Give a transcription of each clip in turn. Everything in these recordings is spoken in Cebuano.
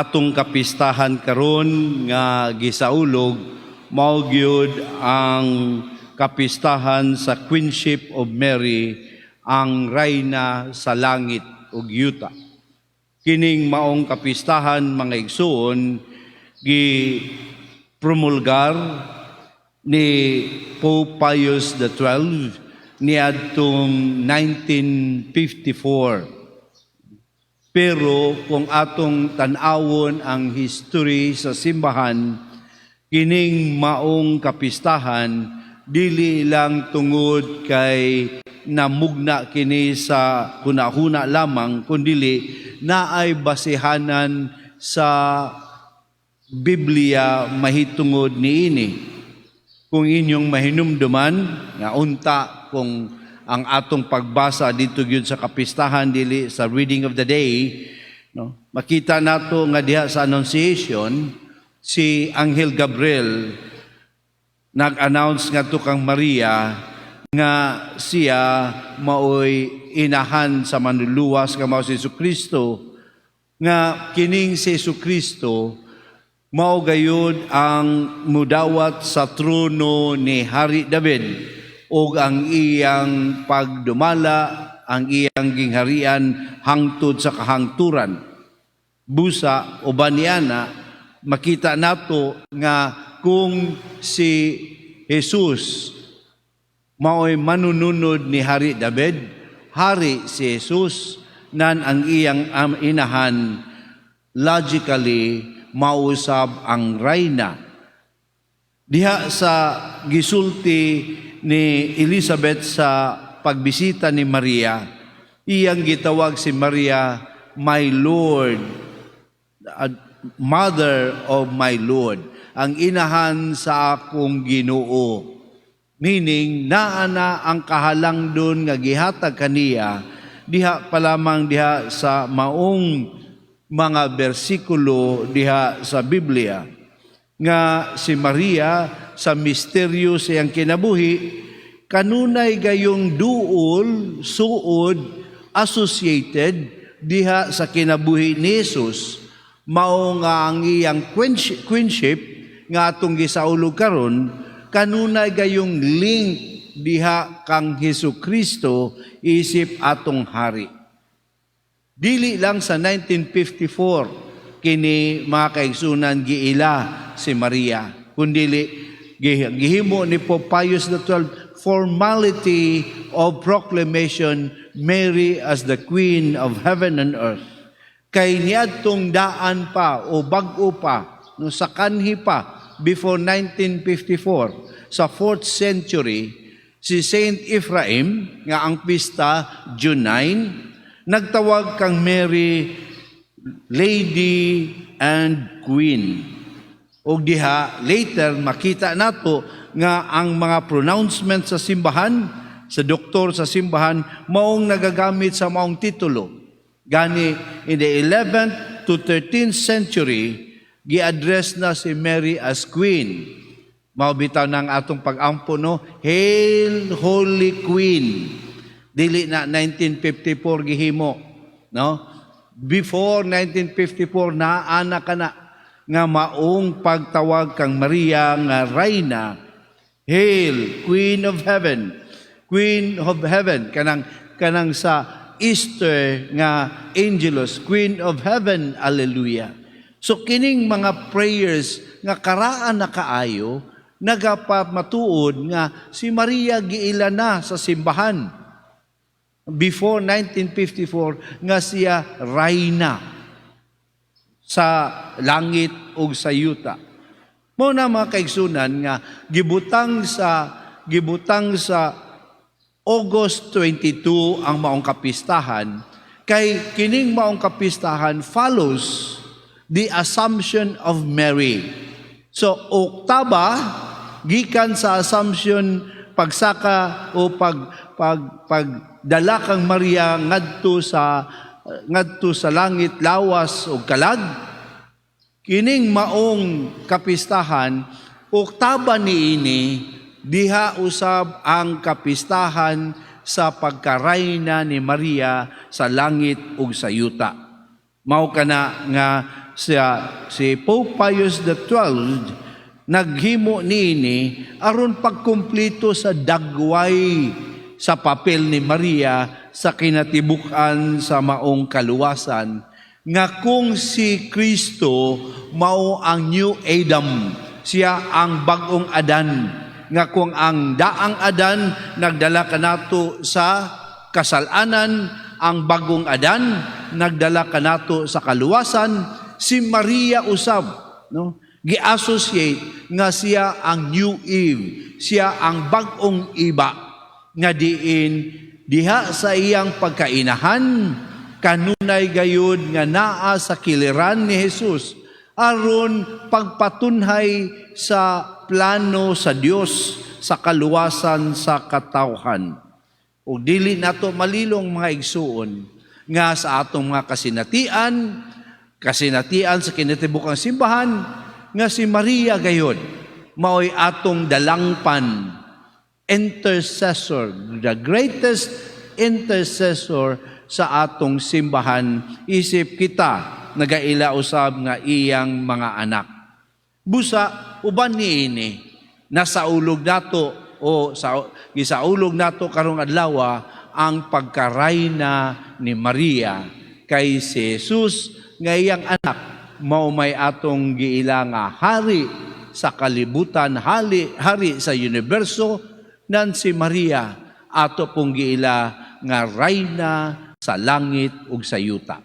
Atong kapistahan karon nga gisaulog mao gyud ang kapistahan sa Queenship of Mary, ang rayna sa langit ug yuta. Kining maong kapistahan, mga igsuon, gi promulgar ni Pope Pius XII niadtong 1954. Pero kung atong tan-awon ang history sa simbahan, kining maong kapistahan dili lang tungod kay namugna kini sa hunahuna lamang, kundili naay basihanan sa Biblia mahitungod niini. Kung inyong mahinumduman nga unta kung ang atong pagbasa dito gyud sa kapistahan, dili sa reading of the day, no, makita nato nga diha sa Annunciation, si Anghel Gabriel nag-announce ngadto kang Maria nga siya maoy inahan sa Manluluwas nga mao si Kristo, nga kining si Kristo mao gayud ang mudawat sa trono ni Hari David ug ang iyang pagdumala, ang iyang gingharian hangtod sa kahangturan. Busa uban niana, makita nato nga kung si Jesus mao'y manununod ni Hari David, hari si Jesus, nan ang iyang inahan logically mausab ang rayna. Diha sa gisulti ni Elizabeth sa pagbisita ni Maria, iyang gitawag si Maria, "My Lord, mother of my Lord," ang inahan sa akong Ginoo. Meaning, naa na ang kahalangdon nga gihatag kaniya, diha pa lamang diha sa maong mga bersikulo diha sa Biblia nga si Maria sa misteryo sa iyang kinabuhi kanunay gayong duol suod associated diha sa kinabuhi ni Jesus. Mao nga ang iyang queenship nga atong gisaulog karon kanunay gayong link diha kang Hesus Kristo isip atong hari. Dili lang sa 1954 kini, mga kaigsunan, giila si Maria, kundili gihimo ni Pope Pius XII formality of proclamation Mary as the Queen of heaven and earth. Kay niadtong daan pa o bag-o pa, no, sa kanhi pa before 1954, sa 4th century, si Saint Ephraim nga ang pista June 9, nagtawag kang Mary Lady and Queen. Og diha later makita nato nga ang mga pronouncement sa simbahan, sa doktor sa simbahan, maong nagagamit sa maong titulo. Gani in the 11th to 13th century, gi-address na si Mary as Queen. Mao bitaw ng atong pag-ampo, no, "Hail Holy Queen." Dili na 1954 gihimo, no? Before 1954, naa na kana nga maong pagtawag kang Maria nga rayna. "Hail Queen of Heaven," Queen of Heaven, kanang sa Easter nga Angelus, "Queen of Heaven, Alleluia." So kining mga prayers nga karaan na kaayo nagapamatuod nga si Maria giila na sa simbahan before 1954 nga siya rayna sa langit ug sa yuta. Mao na, mga kaigsunan, nga gibutang sa August 22 ang maong kapistahan kay kining maong kapistahan follows the Assumption of Mary. So Oktaba gikan sa Assumption, pagsaka o pag pag pagdala kang Maria ngadto sa langit lawas o kalag, kining maong kapistahan, Oktaba niini, diha usab ang kapistahan sa pagkarayna ni Maria sa langit ug sa yuta. Mao kana nga siya, si Pope Pius XII, naghimo niini aron pagkumpleto sa dagway sa papel ni Maria sa kinatibuk-an sa maong kaluwasan, nga kung si Kristo mao ang new Adam, siya ang bagong Adan, nga kung ang daang Adan nagdala kanato sa kasalanan, ang bagong Adan nagdala kanato sa kaluwasan. Si Maria usab, no, gi-associate nga siya ang new Eve, siya ang bag-ong Eva, nga diin diha sa iyang pagkainahan kanunay gayud nga naa sa kiliran ni Jesus aron pagpatunhay sa plano sa Dios sa kaluwasan sa katawhan. Ug dili nato malilong, mga igsuon, nga sa atong mga kasinatian, kasinatian sa kinatibukang simbahan, nga si Maria gayod maoy atong dalangpan, intercessor, the greatest intercessor sa atong simbahan, isip kita nagaila usab nga iyang mga anak. Busa uban niini nasa ulog nato o sa gisaulog nato karong adlaw ang pagkarayna ni Maria, kay si Jesus nga iyang anak mao may atong giila nga hari sa kalibutan, hari sa universo, nan si Maria ato pong giila nga rayna sa langit ug sa yuta.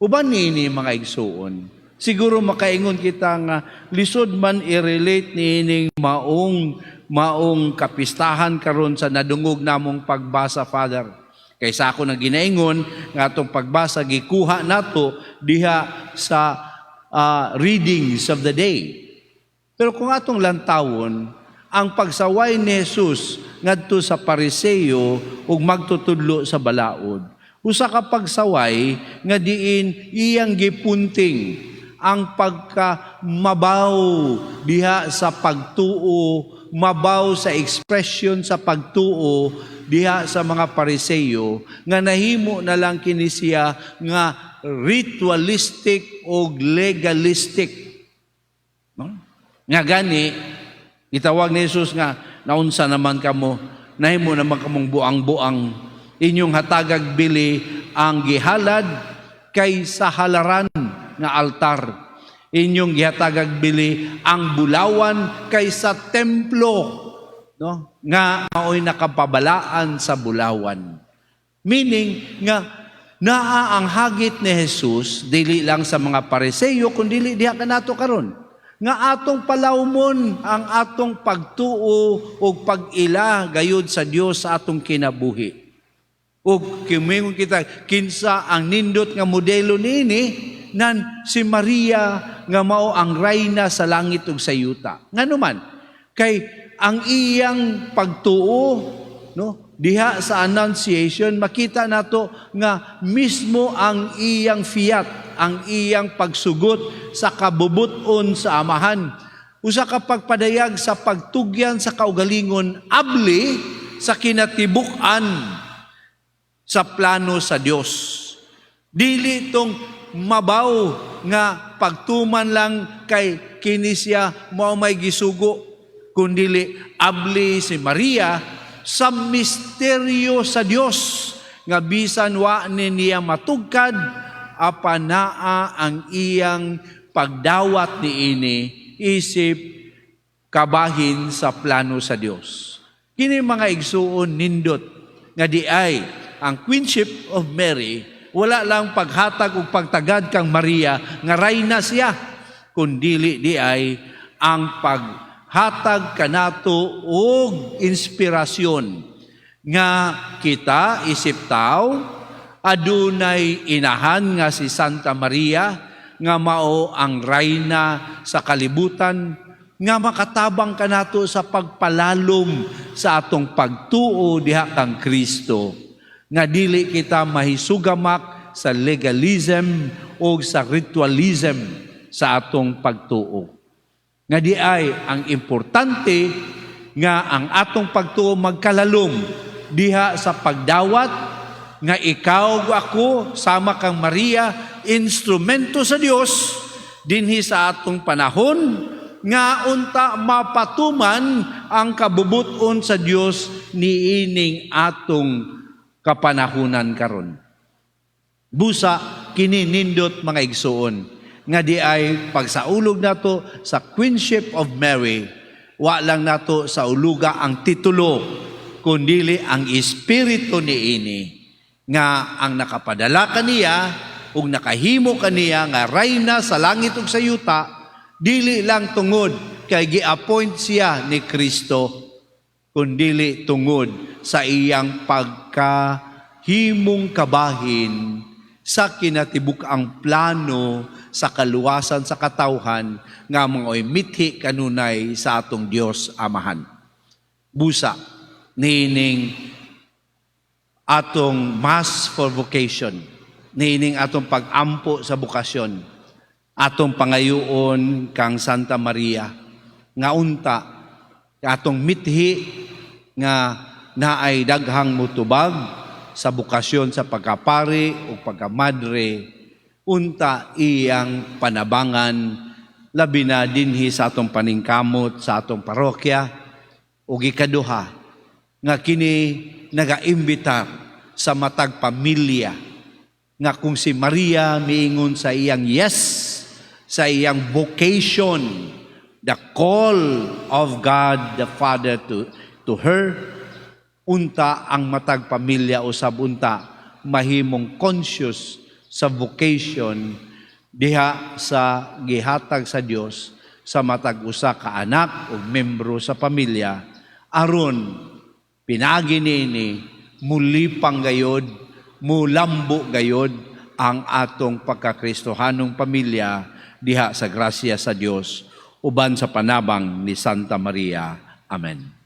Uban niini, mga igsuon, siguro makaingon kita nga lisod man i-relate niining maong kapistahan karon sa nadungog namong pagbasa, Father. Kay sa ako na ginaingon nga atong pagbasa gikuha nato diha sa readings of the day. Pero kung atong lantawon ang pagsaway ni Jesus ngadto sa Pariseo ug magtutudlo sa balaod, usa ka pagsaway nga diin iyang gipunting ang pagka mabaw diha sa pagtuo, mabaw sa expression sa pagtuo diha sa mga Pariseo, nga nahimo na lang kini siya nga ritualistic o legalistic. No? Nga gani, gitawag ni Jesus nga, "Naunsa naman kamo, nahimo naman kamong buang-buang, inyong hatagag bili ang gihalad kay sa halaran nga altar. Inyong gihatagag bili ang bulawan kay sa templo," no, nga maoy nakapabalaan sa bulawan. Meaning nga naa ang hagit ni Jesus dili lang sa mga Pariseo kundi diha kanato karon nga atong palawmon ang atong pagtuo ug pag-ila gayud sa Dios sa atong kinabuhi. Ug kimingon kita kinsa ang nindot nga modelo niini, nan si Maria nga mao ang rayna sa langit ug sa yuta. Ngano man? Kay ang iyang pagtuo, no, diha sa Annunciation makita nato nga mismo ang iyang fiat, ang iyang pagsugot sa kabubut-on sa Amahan, usa ka pagpadayag sa pagtugyan sa kaugalingon abli sa kinatibuk-an sa plano sa Dios. Dili tong mabaw nga pagtuman lang kay kini siya mao may gisugo, kundili abli si Maria sa misteryo sa Dios nga bisan wa ni niya matugkad, apan naa ang iyang pagdawat niini isip kabahin sa plano sa Dios. Kini, mga igsuon, nindot nga di ay ang Queenship of Mary wala lang paghatag ug pagtagad kang Maria nga rayna siya, kundili di ay ang paghatag kanato og inspirasyon nga kita isip tao adunay inahan nga si Santa Maria nga mao ang rayna sa kalibutan, nga makatabang kanato sa pagpalalom sa atong pagtuo diha kang Kristo, nga dili kita mahisugamak sa legalism o sa ritualism sa atong pagtuo, nga di ay ang importante nga ang atong pagtuo magkalalom diha sa pagdawat nga ikaw ug ako sama kang Maria. instrumento sa Dios dinhi sa atong panahon nga unta mapatuman ang kabubuton sa Dios niining atong kapanahunan karon. Busa kini nindot, mga igsuon, nga di ay pagsaulog nato sa Queenship of Mary, wa lang nato sauluga ang titulo kundili ang espiritu niini nga ang nakapadala kaniya ug nakahimo kaniya nga rayna sa langit ug sa yuta, dili lang tungod kay gi-appoint siya ni Kristo, kundili tungod sa iyang pagkahimong kabahin sa kinatibuk-ang plano sa kaluwasan sa katawhan nga mga mithi kanunay sa atong Dios Amahan. Busa niining atong Mass for Vocation, niining atong pag-ampo sa bokasyon, atong pangayoon kang Santa Maria nga unta atong mithi nga naay daghang mutubag sa bokasyon sa pagkapari o pagkamadre, unta iyang panabangan, labi na dinhi sa atong paningkamot sa atong parokya. Ug ikaduha, nga kini nagaimbitar sa matag pamilya nga kung si Maria miingon sa iyang yes, sa iyang vocation, the call of God the Father to her, unta ang matag pamilya usab unta mahimong conscious sa vocation diha sa gihatag sa Dios sa matag usa ka anak o membro sa pamilya, aron pinaagi niini mulipang gayod, mulambo gayod ang atong pagkakristohanong pamilya diha sa grasya sa Dios uban sa panabang ni Santa Maria. Amen.